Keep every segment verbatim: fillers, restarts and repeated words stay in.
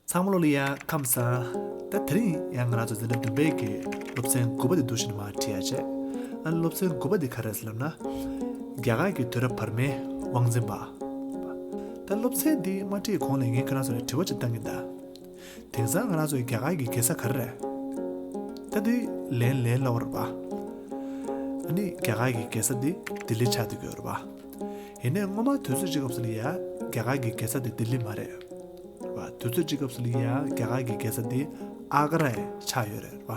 ཚང་མ་ལོ་ལ་ཡ་ཁམས་བཟང་། ད་དེ་རིང་ཡང་ང་རང་ཚོ་འཛིན་གྲྭ་བདུན་པའི་གི་སློབ་ཚན་དགུ་པ་དེ་འདུག་ཞིག་མར་ཁྲིད་ཡ་བྱས། ཨ་ནི་སློབ་ཚན་དགུ་པ་དེ་ག་རེ་ཟེར་ལབ་ན། རྒྱ་གར་གྱི་དུས་རབས་བར་མའི་དབང་འཛིན་པ། ད་སློབ་ཚན་འདི་མ་ཁྲིད་གོང་ལ་ངས་ཁྱེད་རང་ཚོ་ལ་དྲི་བ་ཅིག་བཏང་གི་ཡིན་ད། དེང་སང་ང་རང་ཚོའི་རྒྱ་གར་གྱི་རྒྱལ་ས་ག་རེ་རེད། ད་དེ་ལན་ལན་ལབ་པ་རེད་པ། ཨ་ནི་རྒྱ་གར་གྱི་རྒྱལ་ས་འདི་ལྡི་ལི་ཆགས་བསྡད་ཀྱི་ཡོད་རེད་པ། ཡིན་ནའི་སྔོན་མ་དུས་ཚོད་ཅིག་སྐབས་སུ་ལ་ཡ་རྒྱ་གར་གྱི་རྒྱལ་ས་དེ་ལྡི་ལི་མ་རེད། རེད་པ། དུས་ཚོད་ཅིག་སྐབས་སུ་ལ་ཡ་རྒྱ་གར་གྱི་རྒྱལ་ས་དེ་ཨ་ཀ་ར་ཡ་ཆགས་ཡོད་རེད་པ།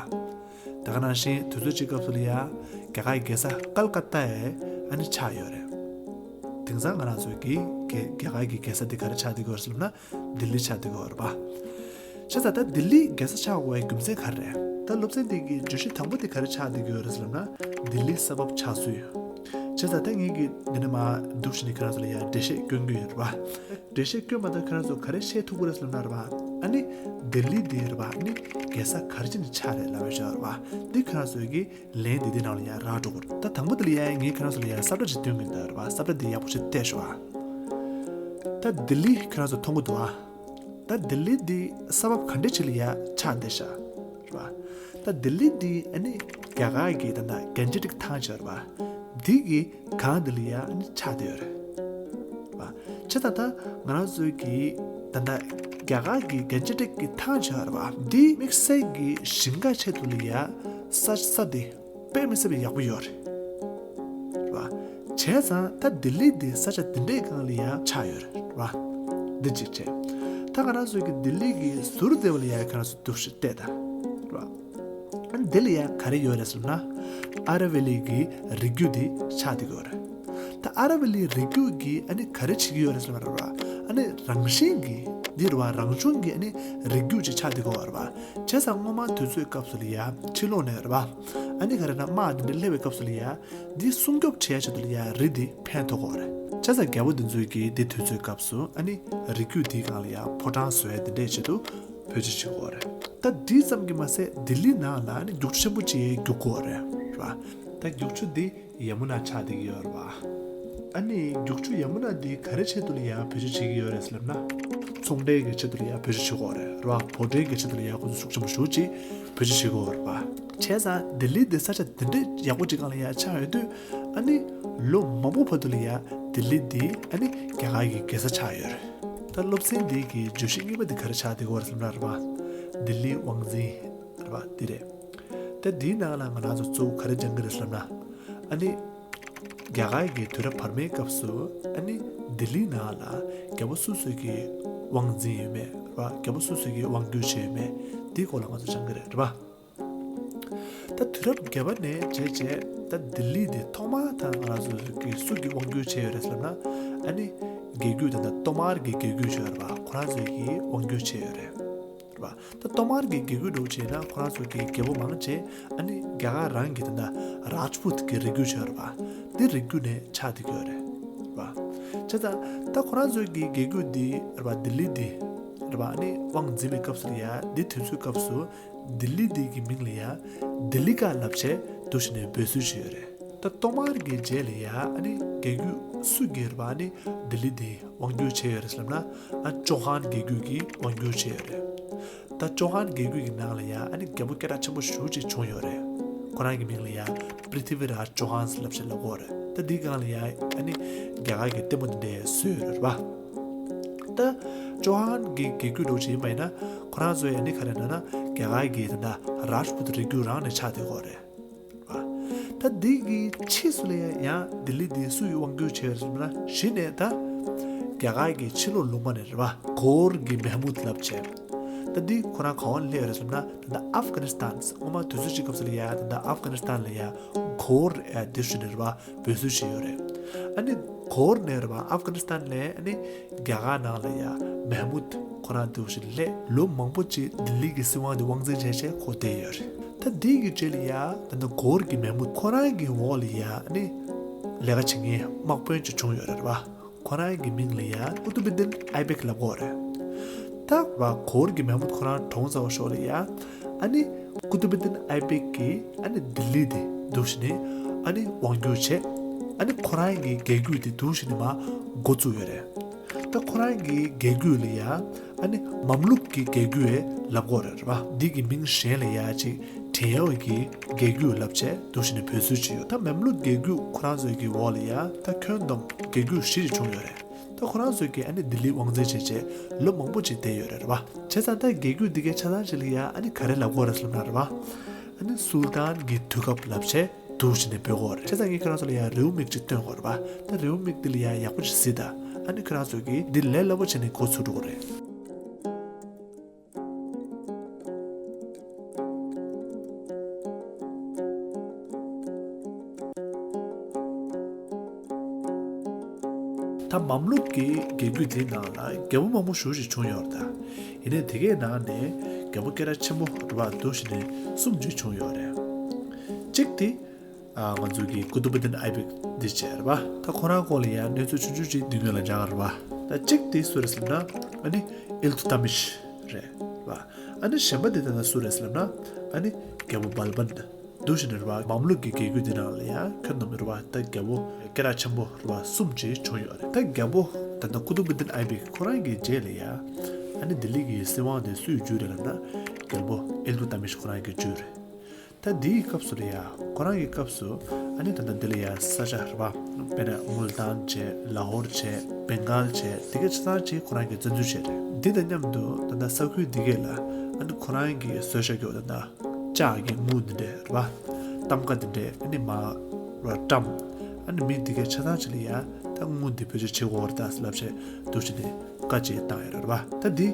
དེ་ག་ནང་བཞིན་དུས་ཚོད་ཅིག་སྐབས་སུ་ལ་ཡ་རྒྱ་གར་གྱི་རྒྱལ་ས་ཀལ་ཀ་ཏ་ཡ་ཨ་ནི་ཆགས་ཡོད་རེད། དེང་སང་ང་རང་ཚོའི་གི་རྒྱ་རྒྱ་གར་གྱི་རྒྱལ་ས་དེ་ག་རེ་ཆགས་བསྡད་ཀྱི་ཡོད་རེད་ཟེར་ན་ལྡི་ལི་ཆགས་བསྡད་ཀྱི་ཡོད་རེད་པ། བྱས་ཙང་ད་ལྡི་ལི་རྒྱལ་ས་ཆགས་དགོས་པའི་རྒྱུ་མཚན་ག་རེ་རེད། ད་སློབ་ཚན་འདི་གི་བརྗོད་གཞི་དང་པོ་དེ་ག་རེ་ཆགས་བསྡད་ཀྱི་ཡོད་རེད་ཟེར་ན་ལྡི་ལི་ས་བབ་ཆགས་ཚུལ། བྱས་ཙང་ད་ངེད་ཀྱིས་འདི་ནས་མར་འདུག་བྱས་ནས་ཁྱེད་རང་ཚོ་ལ་ཡ་འགྲེལ་བཤད་སྐྱོན་གྱི་ཡོད་རེད་པ། འགྲེལ་བཤད་སྐྱོན་མ་ཐག་ཁྱེད་རང་ཚོ་ག་རེ་བཤད་ཐུབ་ཀྱི་རེད་ཟེར་ན་རེད་པ། ཨ་ནི་ལྡི་ལི་འདི་རེད་པ། ཨ་ནི་རྒྱལ་ས་ག་རེ་བྱས་ནས་ཆགས་རེད་ལབ་པའི་ཆ་རེད་པ། འདི་ཁྱེད་རང་ཚོ་གི་ལན་འདི་འདི་ནང་ལ་ཡ་རག་འགྲོ་གི་རེད། ད་དང་པོ་དེ་ལ་ཡ་ངས་ཁྱེད་རང་ཚོ་ལ་ཡ་ས་བཀྲ་ཅིག་སྟོན་གྱི་ཡིན་ད་རེད་པ། ས་བཀྲ་འདི་ཡག་པོ་ཞིག་བལྟས་ཤོག་ཨ། ད་ལྡི་ལི་ཁྱེད་རང་ཚོ་མཐོང་གི་འདུག་ཨ། ད་ལྡི་ལི་འདི་ས་བབ་ག་འདྲ་ཅིག་ལ་ཡ་ཆགས་བསྡད་ཤག་རེད་པ། ད་ལྡི་ལི་འདི་ཨ་ནི་རྒྱ་གར་གྱི་ད་ལྟ་གན་ཇི་ཊིག་ཐང་ཆེ་བ་རེད་པ། འདི་གི་སྒང་འདི་ལ་ཡ་ཨ་ནི་ཆགས་བསྡད་ཡོད་རེད་པ། བྱས་ཙང་ད་ང་རང་ཚོའི་གི་ད་ལྟ་རྒྱ་གར་གྱི་གན་ཇི་ཊིག་གི་ཐང་ཆེ་བ་རེད་པ། འདི་དམིགས་བསལ་གྱི་ཞིང་ཁ་ཆེད་དུ་ལ་ཡ་ས་ས་འདི་དཔེ་མི་སྲིད་པའི་ཡག་པོ་ཡོད་རེད། རེད་པ། བྱས་ཙང་ད་ལྡི་ལི་འདི་ས་ཆ་འདི་འདྲའི་སྒང་ལ་ཡ་ཆགས་ཡོད་རེད་པ། འདི་གཅིག་བྱས། ད་ང་རང་ཚོའི་གི་ལྡི་ལི་གི་ཟུར་སྡེ་བ་ལ་ཡ་ཁྱེད་རང་ཚོ་འདུག་སེ་བལྟས་ད། རེད་པ། ཨ་ནི་འདི་ལ་ཡ་ག་རེ་ཡོད་རེད་ཟེར་ན། ཨ་ར་ཝེ་ལི་གི་རི་རྒྱུད་འདི་ཆགས་བསྡད་ཀྱི་ཡོད་རེད། ད་ཨ་ར་ཝེ་ལི་རི་རྒྱུད་ཀྱིས་ཨ་ནི་ག་རེ་བྱེད་ཀྱི་ཡོད་རེད་ཟེར་ན་རེད་པ། ཨ་ནི་རང་བཞིན་གྱིས་འདི་རེད་པ། རང་བྱུང་གི་ཨ་ནི་རི་རྒྱུད་ཅིག་ཆགས་བསྡད་ཀྱི་ཡོད་རེད་པ། བྱས་ཙང་སྔོན་མ་དུས་ཚོད་སྐབས་སུ་ལ་ཡ་ཕྱི་ལོགས་ནས་རེད་པ། ཨ་ནི་ག་རེ་ན་དམག་འདི་འདྲ་སླེབས་པའི་སྐབས་སུ་ལ་ཡ། འདི་སྲུང་སྐྱོབ་བྱེད་ཡ་ཆེད་དུ་ལ་ཡ་རི་འདི་ཕན་ཐོགས་ཀྱི་ཡོད་རེད། བྱས་ཙང་རྒྱལ་པོ་འདི་ཚོས་ཀྱིས་འདི་དུས་ཚོད་སྐབས་སུ་ཨ་ནི་རི་རྒྱུད་འདིའི་སྒང་ལ་ཡ་ཕོ་བྲང་བཟོ་ཡ་འདི་འདྲའི་ཆེད་དུ་བེད་སྤྱོད་བྱེད་ཀྱི་ཡོད་རེད། ད་འདི་ཙམ་གྱིས་མ་ཟད་ལྡི་ལི་ནང་ལ་ཨ་ནི་རྒྱུག་ཆུ་ཆེན་པོ་ཅིག་རྒྱུག་གི་ཡོད་རེད། རེད་པ། ད་རྒྱུག་ཆུ་འདི་ཡ་མུ་ན་ཆགས་བསྡད་ཀྱི་ཡོད་རེད་པ། ཨ་ནི་རྒྱུག་ཆུ་ཡ་མུ་ན་འདི་ག་རེ་ཆེད་དུ་ལ་ཡ་བེད་སྤྱོད་བྱེད་ཀྱི་ཡོད་རེད་ཟེར་ལབ་ན། ཚོང་འབྲེལ་གྱི་ཆེད་དུ་ལ་ཡ་བེད་སྤྱོད་བྱེད་ཀྱི་ཡོད་རེད། རེད་པ། འབོར་འབྲིང་གི་ཆེད་དུ་ལ་ཡ་ཁོ་ཚོ་ཤུགས་ཆེན་པོ་ཞེ་པོ་ཅིག་བེད་སྤྱོད་བྱེད་ཀྱི་ཡོད་རེད་པ། བྱས་ཙང་ལྡི་ལི་འདི་ས་ཆ་འདི་འདྲའི་ཡག་པོ་ཅིག་སྒང་ལ་ཡ་ཆགས་ཡོད་དུས། ཨ་ནི་ལོ་མང་པོ་བར་དུ་ལ་ཡ་ལྡི་ལི་འདི་ཨ་ནི་རྒྱ་གར་གྱི་རྒྱལ་ས་ཆགས་ཡོད་རེད། ད་སློབ་ཚན་འདི་གི་བརྗོད་གཞི་གཉིས་པ་འདི་ག་རེ་ཆགས་བསྡད་ཀྱི་ཡོད་རེད་ཟེར་ན་རེད་པ། ལྡི་ལི་དབང་འཛིན་རེད་པ། འདི་རེད། ད་འདིའི་ནང་ལ་ང་རང་ཚོ་གཙོ་བོ་ག་རེ་སྦྱང་གི་རེད་ཟེར་ན། ཨ་ནི་རྒྱ་གར་གྱི་དུས་རབས་བར་མའི་སྐབས་སུ་ཨ་ནི་ལྡི་ལིའི་ནང་ལ་རྒྱལ་པོ་སུ་སུ་གི་དབང་འཛིན་ཡོད་མེད་རེད་པ། རྒྱལ་པོ་སུ་སུ་གི་དབང་སྒྱུར་བྱས་ཡོད་མེད་འདིའི་སྐོར་ལ་ང་ཚོ་སྦྱང་གི་རེད། རེད་པ། ད་དུས་རབས་བརྒྱད་པ་ནས་བྱས་བྱས་ད་ལྡི་ལི་འདི་ཐོག་མར་ད་ང་རང་ཚོ་གི་སུ་གི་དབང་སྒྱུར་བྱས་ཡོད་རེད་ཟེར་ན། ཨ་ནི་རྒྱལ་རྒྱུད་དེ་ད་ཏོ་མར་གྱི་རྒྱལ་རྒྱུད་བྱས་ཡོད་རེད་པ། ཁོ་རང་ཚོ་གི་དབང་སྒྱུར་བྱས་ཡོད་རེད། རེད་པ། ད་ཏོ་མར་གྱི་རྒྱལ་རྒྱུད་འདྲ་བོ་བྱས་ན་ཁོ་རང་ཚོ་གི་རྒྱལ་པོ་མང་ཆེ་ཨ་ནི་རྒྱ་གར་རང་གི་ད་ད་རཱཇ་པུད་ཀྱི་རིགས་རྒྱུད་བྱས་ཡོད་རེད་པ། འདི་རིགས་རྒྱུད་ནས་ཆགས་བསྡད་ཀྱི་ཡོད་རེད། རེད་པ། བྱས་ཙང་ད་ཁོ་རང་ཚོ་གི་རྒྱལ་རྒྱུད་འདི་རེད་པ། ལྡི་ལི་འདི་རེད་པ། ཨ་ནི་དབང་འཛིན་པའི་སྐབས་སུ་ལ་ཡ་འདི་དུས་ཚོད་སྐབས་སུ་ལྡི་ལི་འདི་གི་མིང་ལ་ཡ་ལྡི་ལི་ཀ་ལབ་བྱས་འདུག་བྱས་ནས་འབོད་སྲོལ་ཞིག་ཡོད་རེད། ད་ཏོ་མར་གྱི་རྗེས་ལ་ཡ་ཨ་ནི་རྒྱལ་རྒྱུད་སུ་གི་རེད་པ། ཨ་ནི་ལྡི་ལི་འདི་དབང་སྒྱུར་བྱས་ཡོད་རེད་ཟེར་ལབ་ན། ཨ་ཅོ་ཧན་རྒྱལ་རྒྱུད་ཀྱིས་དབང་སྒྱུར་བྱས་ཡོད་རེད། ད་ཅོ་ཧན་རྒྱལ་རྒྱུད་ཀྱི་ནང་ལ་ཡ་ཨ་ནི་རྒྱལ་པོ་སྐད་གྲགས་ཆེན་པོ་ཞེ་པོ་ཅིག་བྱུང་ཡོད་རེད། ཁོ་རང་གི་མིང་ལ་ཡ་པྲི་ཐི་བི་རཱཇ་ཅོ་ཧན་ལབ་བྱས་ལབ་ཀྱི་ཡོད་རེད། ད་འདིའི་སྒང་ལ་ཡ་ཨ་ནི་རྒྱ་གར་གྱི་ལྟད་མོ་འདི་འདྲ་བཟོས་ཡོད་རེད་པ། ད་ཅོ་ཧན་གྱི་རྒྱལ་རྒྱུད་འདྲ་བོ་ཅིག་ཡིན་པ་ཡིན་ན། ཁོ་རང་ཚོ་ཡ་ཨ་ནི་ག་རེ་ན་ན་རྒྱ་གར་གྱི་ད་ད་རཱཇ་པུད་རིགས་རྒྱུད་རང་ནས་ཆགས་བསྡད་ཀྱི་ཡོད་རེད། ད་འདི་གི་ཕྱིས་སུ་ལ་ཡང་ལྡི་ལི་འདི་སུ་ཡིས་དབང་བསྒྱུར་བྱས་ཡོད་ཟེར་ན། གཞི་ནས་ད་རྒྱ་གར་གྱི་ཕྱི་ལོགས་ལུང་པ་ནས་རེད་པ། གྷོར་གྱི་མེ་མུད་ལབ་བྱས། ད་འདི་ཁོ་རང་ག་པར་སླེབས་ཡོད་རེད་ཟེར་ན། ད་ལྟ་ཨབ་གྷ་ནི་སི་ཐན། སྔོན་མ་དུས་ཚོད་ཅིག་སྐབས་སུ་ལ་ཡ་ད་ལྟ་ཨབ་གྷ་ནི་སི་ཐན་ལ་ཡ་གྷོར་ཨ་འདི་ཞུ་ནས་རེད་པ། འབོད་སྲོལ་ཞིག་ཡོད་རེད། ཨ་ནི་གྷོར་ནས་རེད་པ། ཨབ་གྷ་ནི་སི་ཐན་ལ་ཨ་ནི་རྒྱ་གར་ནང་ལ་ཡ་མེ་མུད་ཁོ་རང་འདུག་ཞིག་སླེབས། ལོ་མང་པོ་ཅིག་ལྡི་ལི་གི་སྲིད་དབང་དེ་དབང་འཛིན་བྱས་བྱས་ཁོ་བསྡད་ཡོད་རེད། ད་འདི་གི་རྗེས་ལ་ཡ་ད་ལྟ་གྷོར་གྱི་མེ་མུད་ཁོ་རང་གི་འོག་ལ་ཡ་ཨ་ནི་ལས་ཀ་བྱེད་མཁན་དམག་དཔོན་ཅིག་བྱུང་ཡོད་རེད་པ། ཁོ་རང་གི་མིང་ལ་ཡ་ཀུ་ཏུབ་ཨུད་དིན་ཨའི་བེག་ལབ་ཀྱི་ཡོད་རེད། ད་རེད་པ། གྷོར་གྱི་མེ་མུད་ཁོ་རང་གྲོངས་ཚར་བའི་ཤུལ་ལ་ཡ་ཨ་ནི་ཀུ་ཏུབ་ཨུད་དིན་ཨའི་བེག་གིས་ཨ་ནི་ལྡི་ལི་དེ་འདུག་ཞིག་ནས་ཨ་ནི་དབང་བསྒྱུར་བྱས། ཨ་ནི་ཁོ་རང་གི་རྒྱལ་རྒྱུད་དེ་འདུག་ཞིག་ནས་མར་འགོ་བཙུགས་ཡོད་རེད། ད་ ད་ཁོ་རང་གི་རྒྱལ་རྒྱུད་ལ་ཡ་ཨ་ནི་མམ་ལུག་གི་རྒྱལ་རྒྱུད་ལབ་དགོས་རེད་རེད་པ། འདི་གི་མིང་གཞན་ལ་ཡ་ཅིག་བྲན་གཡོག་གི་རྒྱལ་རྒྱུད་ལབ་བྱས་འདུག་བྱས་ནས་འབོད་སྲོལ་ཅིག་ཡོད། ད་མམ་ལུག་རྒྱལ་རྒྱུད་ཁོ་རང་ཚོའི་གི་འོག་ལ་ཡ་ད་ཁྱོན་བསྡོམས་རྒྱལ་རྒྱུད་བཞི་ཅིག་བྱུང་ཡོད་རེད། ད་ཁོ་རང་ཚོས་ཀྱིས་ཨ་ནི་ལྡི་ལི་དབང་འཛིན་བྱས་བྱས་ལོ་མང་པོ་ཅིག་བསྡད་ཡོད་རེད་རེད་པ། བྱས་ཙང་ད་རྒྱལ་རྒྱུད་འདི་གའི་ཆ་ཚང་ཅིག་ལ་ཡ་ཨ་ནི་ག་རེ་ལབ་དགོས་རེད་ཟེར་ན་རེད་པ། ཨ་ནི་སུལ་ཏཱན་གྱི་དུས་སྐབས་ལབ་བྱས་འདུག་བྱས་ནས་འབོད་དགོས་རེད། བྱས་ཙང་ངས་ཁྱོད་རང་ཚོ་ལ་ཡ་རེའུ་མིག་ཅིག་སྟོན་དགོས་རེད་པ། ད་རེའུ་མིག་འདི་ལ་ཡ་ཡག་པོ་ཅིག་གཟིགས་དང་། ཨ་ནི་ཁྱོད་རང་ཚོས་ཀྱིས་འདི་ལས་སླ་པོ་བྱས་ནས་འགོ་ཚུགས་འགྲོ་གི་རེད། ད་མམ་ལུག་གི་རྒྱལ་རྒྱུད་འདིའི་ནང་ལ་རྒྱལ་པོ་མང་པོ་ཞེ་པོ་ཅིག་བྱུང་ཡོད་རེད་ད། ཡིན་ནའི་དེ་གའི་ནང་ནས་རྒྱལ་པོ་སྐད་གྲགས་ཆེན་པོ་རེད་པ་འདུག་བྱས་ནས་གསུམ་ཅིག་བྱུང་ཡོད་རེད། གཅིག་དེ་ཨ་ང་ཚོ་གི་ཀུ་ཏུབ་ཨུ་དིན་ཨའི་བེག་འདི་བྱས་རེད་པ། ད་ཁོ་རང་སྐོར་ལ་ཡང་གནས་ཚུལ་ཆུང་ཆུང་ཅིག་འདི་སྔོན་ལ་སྦྱང་རེད་པ། ད་གཅིག་དེ་སུ་རེད་ཟེར་ན་ཨ་ནི་ཨིལ་ཏུ་ཏ་མིཤ་རེད་པ། ཨ་ནི་གཞན་པ་དེ་ད་ལྟ་སུ་རེད་ཟེར་ན་ཨ་ནི་རྒྱལ་པོ་བལ་བན་འདུག་བྱས་ནས་རེད་པ། མམ་ལུག་གི་རྒྱལ་རྒྱུད་འདི་ནང་ལ་ཡང་ཁྱོན་བསྡོམས་རེད་པ། ད་རྒྱལ་པོ་སྐད་གྲགས་ཆེན་པོ་རེད་པ་གསུམ་ཅིག་བྱུང་ཡོད་རེད། ད་རྒྱལ་པོ་ད་ལྟ་ཀུ་ཏུབ་ཨུ་དིན་ཨའི་བེག་ཁོ་རང་གི་རྗེས་ལ་ཡང་ཨ་ནི་ལྡི་ལི་གི་སྲིད་དབང་དེ་སུས་བརྒྱུད་རེད་ལབ་ན་རྒྱལ་པོ་ཨིལ་ཏུ་ཏ་མིཤ་ཁོ་རང་གི་བརྒྱུད་རེད། ད་འདིའི་སྐབས་སུ་ལ་ཡ་ཁོ་རང་གི་སྐབས་སུ་ཨ་ནི་ད་ལྟ་འདི་ལ་ཡ་ས་ཆ་རེད་པ། དཔེར་ན་མུལ་ཏཱན་བྱས། ལ་ཧོར་བྱས། བེང་གཱལ་བྱས། དེ་གའི་ཆ་ཚང་ཅིག་ཁོ་རང་གིས་བཙན་འཛུལ་བྱས་རེད། འདི་དང་མཉམ་དུ་ད་ལྟ་ས་ཁུལ་འདི་གས་ལ་ཨ་ནི་ཁོ་རང་གིས་བཟོས་བཞག་གི་ད་ལྟ་ལྕགས་ཀྱི་དངུལ་འདི་འདྲས་རེད་པ། གཏམ་ཁ་འདི་འདྲས་ཨ་ནི་མ་ར་བཀྲམ། ཨ་ནི་མི་འདི་གའི་ཆ་ཚང་ཅིག་ལ་ཡ་ད་དངུལ་འདི་བེད་སྤྱོད་བྱེད་དགོས་རེད་ད་ལབ་བྱས་འདུག་བྱས་ནས་བཀའ་ཅིག་བཏང་ཡོད་རེད་པ། ད་འདི་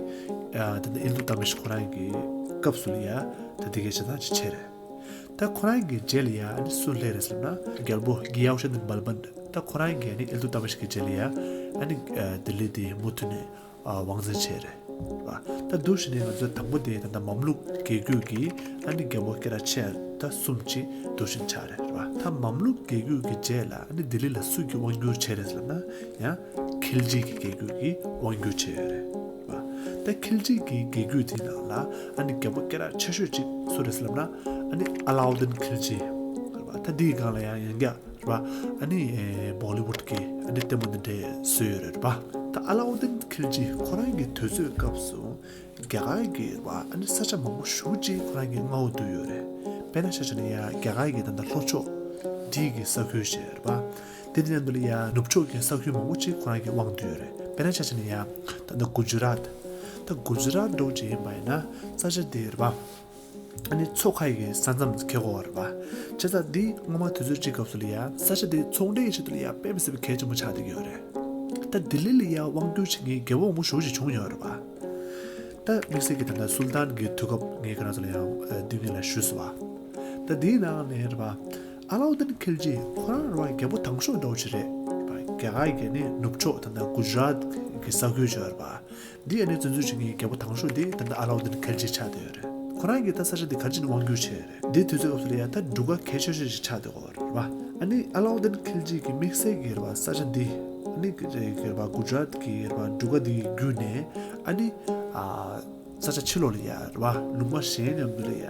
ད་ལྟ་ཨིལ་ཏུ་ཏ་མིཤ་ཁོ་རང་གི་སྐབས་སུ་ལ་ཡ་ད་འདི་གའི་ཆ་ཚང་ཅིག་བྱས་རེད། ད་ཁོ་རང་གི་རྗེས་ལ་ཡ་ཨ་ནི་སུ་སླེབས་རེད་ཟེར་ན་རྒྱལ་པོ་གྷི་ཡའོ་ཤ་དིན་བལ་བན། ད་ཁོ་རང་གིས་ཨ་ནི་ཨིལ་ཏུ་ཏ་མིཤ་གི་རྗེས་ལ་ཡ་ཨ་ནི་ལྡི་ལི་དེ་མུ་མཐུད་ནས་དབང་འཛིན་བྱས་རེད་པ། ད་འདུག་བྱས་ནས་ང་ཚོ་དང་པོ་དེ་ད་ལྟ་མམ་ལུག་རྒྱལ་རྒྱུད་ཀྱི་ཨ་ནི་རྒྱལ་པོ་སྐད་གྲགས་ཆེ་ད་གསུམ་ཅིག་འདུག་བྱས་ནས་ཆགས་རེད་པ། ད་མམ་ལུག་རྒྱལ་རྒྱུད་ཀྱི་རྗེས་ལ་ཨ་ནི་ལྡི་ལི་ལ་སུ་གིས་དབང་བསྒྱུར་བྱས་རེད་ཟེར་ན་ཡང་ཁིལ་ཇི་གི་རྒྱལ་རྒྱུད་ཀྱིས་དབང་བསྒྱུར་བྱས་ཡོད་རེད་པ། ད་ཁིལ་ཇི་གི་རྒྱལ་རྒྱུད་དེའི་ནང་ལ་ཨ་ནི་རྒྱལ་པོ་སྐད་གྲགས་ཆེ་ཤོས་ཅིག་སུ་རེད་ཟེར་ལབ་ན་ཨ་ནི་ཨ་ལའུ་ཏིན་ཁིལ་ཇི་རེད་པ། ད་འདིའི་སྒང་ལ་ཡང་ཡང་བསྐྱར་རེད་པ། ཨ་ནི་ཨེ་བོ་ལི་ཝུཌ་གི་ཨ་ནི་ལྟད་མོ་འདི་འདྲས་བཟོས་ཡོད་རེད་པ། ད་ཨ་ལའུ་ཏིན་ཁིལ་ཇི་ཁོ་རང་གི་དུས་ཚོད་སྐབས་སུ་རྒྱ་གར་གྱི་རེད་པ་ཨ་ནི་ས་ཆ་མང་པོ་ཞེ་པོ་ཅིག་ཁོ་རང་གི་མངའ་འོག་ཏུ་ཡོད་རེད། དཔེར་ན་ཆ་བཞག་ན་ཡ་རྒྱ་གར་གྱི་ད་ལྟ་ལྷོ་ཕྱོགས་འདི་གི་ས་ཁུལ་ཞིག་རེད་པ། དེ་དེ་མཉམ་དུ་ལ་ཡ་ནུབ་ཕྱོགས་ཀྱི་ས་ཁུལ་མང་པོ་ཅིག་ཁོ་རང་གི་དབང་དུ་ཡོད་རེད། དཔེར་ན་ཆ་བཞག་ན་ཡ་ད་ལྟ་གུ་ཇུ་རཱཏ། ད་གུ་ཇུ་རཱཏ་འདྲ་བོ་ཅིག་ཡིན་པ་ཡིན་ན་ས་ཆ་འདི་རེད་པ། ཨ་ནི་མཚོ་ཁ་ཡི་ས་མཚམས་འཁེལ་གོ་བ་རེད་པ། བྱས་ཙང་འདི་སྔོན་མ་དུས་ཚོད་ཅིག་སྐབས་སུ་ལ་ཡ་ས་ཆ་འདི་ཚོང་འབྲེལ་གྱི་ཆེད་དུ་ལ་ཡ་དཔེ་མི་སྲིད་པའི་གལ་ཆེན་པོ་ཆགས་བསྡད་ཀྱི་ཡོད་རེད། ད་ལྡི་ལི་ལ་ཡ་དབང་བསྒྱུར་བྱེད་མཁན་རྒྱལ་པོ་མང་པོ་ཞེ་པོ་ཅིག་བྱུང་ཡོད་རེད་པ། ད་དམིགས་བསལ་གྱི་ད་ལྟ་སུལ་ཏཱན་གྱི་དུས་སྐབས་ངས་ཁྱེད་རང་ཚོ་ལ་ཡང་ཨ་འདི་སྔོན་ལ་ཞུས་སོང་བ། ད་འདིའི་ནང་ནས་རེད་པ། ཨ་ལའུ་ཏིན་ཁིལ་ཇི་ཁོ་རང་རེད་པ་རྒྱལ་པོ་དང་ཤོས་འདྲ་བོ་ཅིག་རེད། རྒྱ་གར་གྱི་ནི་ནུབ་ཕྱོགས་ད་ལྟ་གུ་ཇུ་རཱཏ་གི་ས་ཁུལ་ཅིག་ཡོད་རེད་པ། འདི་ཨ་ནི་བཙན་འཛུལ་བྱེད་མཁན་རྒྱལ་པོ་དང་ཤོས་འདི་ད་ལྟ་ཨ་ལའུ་ཏིན་ཁིལ་ཇི་ཆགས་བསྡད་ཡོད་རེད། ཁོ་རང་གིས་ད་ས་ཆ་འདི་ག་རེ་བྱས་ནས་དབང་བསྒྱུར་བྱས་ཡོད་རེད། འདི་དུས་ཚོད་སྐབས་སུ་ལ་ཡ་ད་འབྲུག་སྒར་གལ་ཆེ་ཤོས་ཤིག་ཆགས་བསྡད་ཡོད་རེད་པ། ཨ་ནི་ཨ་ལའུ་ཏིན་ཁིལ་ཇི་གི་དམིགས་བསལ་གྱི་རེད་པ་ས་ཆ་འདི་ཨ་ནི་རེད་པ་གུ་ཇུ་རཱཏ་གི་རེད་པ་འབྲུག་སྒར་འདི་བརྒྱུད་ནས་ཨ་ནི་ཨ་ས་ཆ་ཕྱི་ལོགས་ལ་ཡ་རེད་པ་ལུང་པ་གཞན་མཉམ་དུ་ལ་ཡ་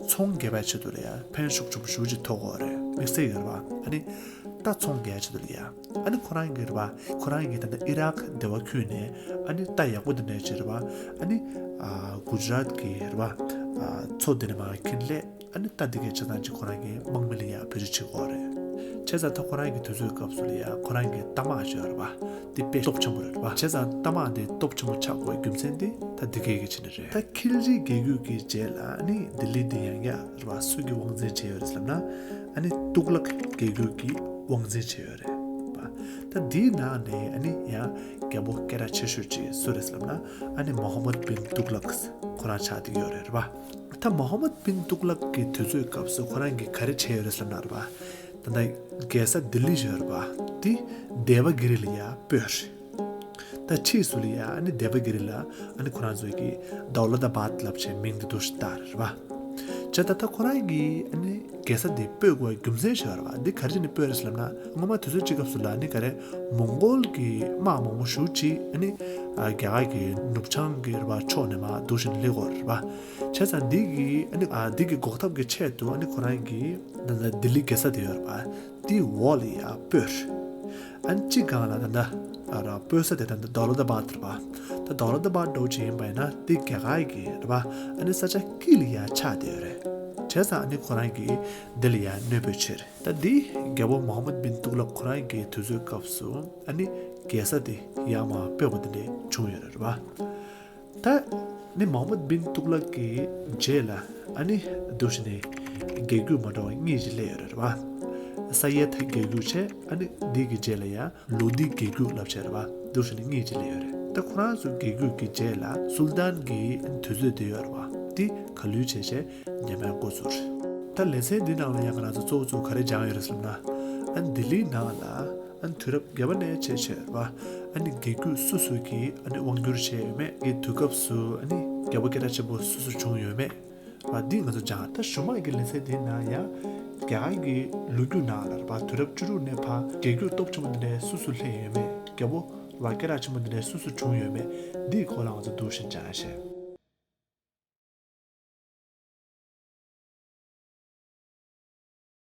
ཚོང་རྒྱག་པའི་ཆེད་དུ་ལ་ཡ་ཕན་ཤུགས་ཆེན་པོ་ཞེ་པོ་ཅིག་ཐོགས་ཡོད་རེད། དམིགས་བསལ་གྱི་རེད་པ་ཨ་ནི་རྟ་ཚོང་རྒྱག་ཆེད་དུ་ལ་ཡ། ཨ་ནི་ཁོ་རང་གི་རེད་པ། ཁོ་རང་གི་ད་ལྟ་ཨི་རག་སྡེ་བ་ཁུལ་ནས་ཨ་ནི་རྟ་ཡག་པོ་དེ་འདྲ་ཅིག་རེད་པ། ཨ་ནི་ཨ་གུ་ཇུ་རཱཏ་གི་རེད་པ། ཨ་མཚོ་དེ་ནས་མར་འཁྱེར་སླེབས། ཨ་ནི་རྟ་དེ་གའི་ཆ་ཚང་ཅིག་ཁོ་རང་གི་དམག་མི་ལ་ཡ་བེད་སྤྱོད་བྱེད་ཀྱི་ཡོད་རེད། བྱས་ཙང་ད་ཁོ་རང་གི་དུས་ཚོད་སྐབས་སུ་ལ་ཡ་ཁོ་རང་གི་རྟ་དམག་ཅིག་ཡོད་རེད་པ། དེ་དཔེ་སྟོབས་ཆེན་པོ་རེད་པ། བྱས་ཙང་རྟ་དམག་དེ་སྟོབས་ཆེན་པོ་ཆགས་དགོས་རྒྱུ་མཚན་དེ་ད་དེ་གའི་གི་ཆེད་ནས་རེད། ད་ཁིལ་ཇི་རྒྱལ་རྒྱུད་ཀྱི་རྗེས་ལ་ཨ་ནི་ལྡི་ལི་འདི་ཡང་ཡ་རེད་པ་སུ་གིས་དབང་འཛིན་བྱས་ཡོད་རེད་ཟེར་ན་ཨ་ནི་ཏུག་ལག་རྒྱལ་རྒྱུད་ཀྱིས་དབང་འཛིན་བྱས་ཡོད་རེད་པ། ད་འདིའི་ནང་ནས་ཨ་ནི་ཡང་རྒྱལ་པོ་སྐད་གྲགས་ཆེ་ཤོས་ཅིག་སུ་རེད་ཟེར་ན་ཨ་ནི་མོ་ཧམ་མད་བིན་ཏུག་ལག་ཁོ་རང་ཆགས་བསྡད་ཡོད་རེད་པ། ད་མོ་ཧམ་མད་བིན་ཏུག་ལག་གི་དུས་ཚོད་སྐབས་སུ་ཁོ་རང་གིས་ག་རེ་བྱས་ཡོད་རེད་ཟེར་ན་རེད་པ། ད་ལྟ་རྒྱལ་ས་ལྡི་ལི་ཡོད་རེད་པ། དེ་དེ་བ་གི་རི་ལ་ཡ་སྤོས་རེད། ད་ཕྱིས་སུ་ལ་ཡ་ཨ་ནི་དེ་བ་གི་རི་ལ་ཨ་ནི་ཁོ་རང་ཚོས་ཀྱིས་དཱུ་ལ་ཏ་བཱད་ལབ་བྱས་མིང་འདི་འདུག་སེ་བཏགས་རེད་པ། བྱས་ད་ལྟ་ཁོ་རང་གིས་ཨ་ནི་རྒྱལ་ས་འདི་སྤོས་དགོས་རྒྱུ་མཚན་ཞིག་ཡོད་རེད་པ། འདི་ག་རེ་བྱས་ནས་སྤོས་རེད་ཟེར་ལབ་ན་སྔོན་མ་དུས་ཚོད་ཅིག་སྐབས་སུ་ལ་ཨ་ནི་ག་རེ་མོང་གོལ་གྱི་དམག་མང་པོ་ཞེ་པོ་ཅིག་ཨ་ནི་ཨ་རྒྱ་གར་གྱི་ནུབ་བྱང་གི་རེད་པ་ཕྱོགས་ནས་མར་འདུག་སེ་སླེབས་ཀྱི་ཡོད་རེད་པ། བྱས་ཙང་འདི་གི་ཨ་ནི་ཨ་འདི་གི་འགོག་ཐབས་ཀྱི་ཆེད་དུ་ཨ་ནི་ཁོ་རང་གིས་ད་ལྟ་ལྡི་ལི་རྒྱལ་ས་དེ་ཡོད་རེད་པ། དེའི་འོག་ལ་ཡ་སྤོས། ཨ་ནི་གཅིག་སྒང་ལ་ད་ལྟ་ ཨ་ར་སྤོས་ས་དེ་ད་ལྟ་དཱོ་ལ་དཱ་བཱད་རེད་པ། ད་དཱོ་ལ་དཱ་བཱད་འདྲ་བོ་ཅིག་ཡིན་པ་ཡིན་ན་དེ་རྒྱ་གར་གྱི་རེད་པ། ཨ་ནི་ས་ཆ་དཀྱིལ་ལ་ཡ་ཆགས་བསྡད་ཡོད་རེད། བྱས་ཙང་ཨ་ནི་ཁོ་རང་གིས་འདི་ལ་ཡ་གནོད་འབུལ་བྱས་རེད། ད་འདི་རྒྱལ་པོ་མོ་ཧམ་མད་བིན་ཏུག་ལག་ཁོ་རང་གི་དུས་ཚོད་སྐབས་སུ་ཨ་ནི་རྒྱལ་ས་དེ་ཡར་མར་སྤོས་པ་དེ་འདྲ་བྱུང་ཡོད་རེད་པ། ད་ནི་མོ་ཧམ་མད་བིན་ཏུག་ལག་གི་རྗེས་ལ་ཨ་ནི་འདུག་བྱས་ནས་རྒྱལ་རྒྱུད་མ་འདྲ་བ་གཉིས་ཅིག་སླེབས་ཡོད་རེད་པ། ས་ཡ་ཐ་རྒྱལ་རྒྱུད་བྱས། ཨ་ནི་འདི་གི་རྗེས་ལ་ཡ་ལོ་དྷི་རྒྱལ་རྒྱུད་ལབ་བྱས་རེད་པ། འདུག་བྱས་ནས་གཉིས་ཅིག་སླེབས་ཡོད་རེད། ད་ཁོ་རང་ཚོ་རྒྱལ་རྒྱུད་ཀྱི་རྗེས་ལ་སུལ་ཏཱན་གྱི་དུས་ཚོད་དེ་ཡོད་རེད་པ། འདི་ག་ལུས་བྱས་བྱས་ཉམས་ཡག་འགོ་ཚུགས་རེད། ད་ལེ་ཚན་འདི་ནང་ལ་ཡང་ང་རང་ཚོ་གཙོ་བོ་གཙོ་བོ་ག་རེ་སྦྱངས་ཡོད་རེད་ཟེར་ན། ཨ་ནི་ལྡི་ལིའི་ནང་ལ་ཨ་ནི་དུས་རབས་བརྒྱད་པ་ནས་བྱས་བྱས་རེད་པ། ཨ་ནི་རྒྱལ་རྒྱུད་སུ་སུ་གིས་ཨ་ནི་དབང་བསྒྱུར་བྱས་ཡོད་མེད་ཀྱི་དུས་སྐབས་སུ་ཨ་ནི་རྒྱལ་པོ་སྐད་གྲགས་ཆེན་པོ་སུ་སུ་བྱུང་ཡོད་མེད་རེད་པ། འདི་ང་ཚོ་སྦྱངས། ད་གཞུག་མ་གི་ལེ་ཚན་འདིའི་ནང་ཡང་རྒྱ་གར་གྱི་ལོ་རྒྱུས་ནང་ལ་རེད་པ། དུས་རབས་བཅུ་དྲུག་ནས་ཕར་རྒྱལ་རྒྱུད་སྟོབས་ཆེན་པོ་འདི་འདྲ་སུ་སུ་སླེབས་ཡོད་མེད། རྒྱལ་པོ་རེད་པ་སྐད་གྲགས་ཆེན་པོ་འདི་འདྲ་སུ་སུ་བྱུང་ཡོད་མེད། འདིའི་སྐོར་ལ་ང་ཚོ་འདུག་བྱས་སྦྱངས་བྱས།